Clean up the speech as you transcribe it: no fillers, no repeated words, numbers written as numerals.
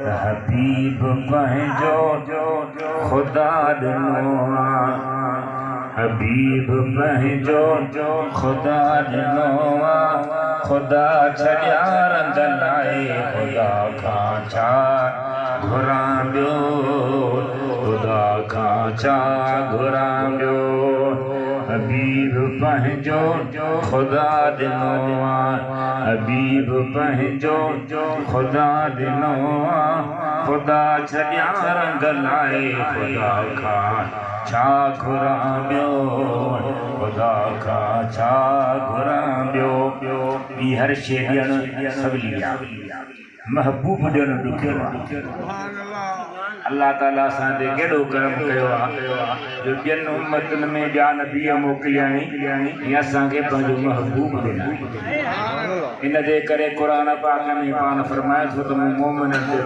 ته حبيب پنهنجو خدا ڏنو آ حبيب پنهنجو خدا ڏنو آ خدا ڇڏيا رنگ لائي خدا کان ڇا گهران ٻيو خدا کان ڇا گهران ٻيو حبيب پنهنجو خدا ڏنو آ حبيب پنهنجو خدا ڏنو آ خدا ڇڏيان رنگ لائي خدا کان ڇا گهران ٻيو خدا کان ڇا گهران ٻيو. ٻي هر شيء ڏيڻ سولي آ محبوب ڏيڻ ڏکيو آ. الله تعالي اسان تي ڪيڏو ڪرم ڪيو آ جو ٻين امتن ۾ ٻيا نبي موڪليائين ۽ اسان کي پنهنجو محبوب ڏنائين. ان جي ڪري قرآن پاڪ ۾ پاڻ فرمائي ٿو ته مون مومنن تي.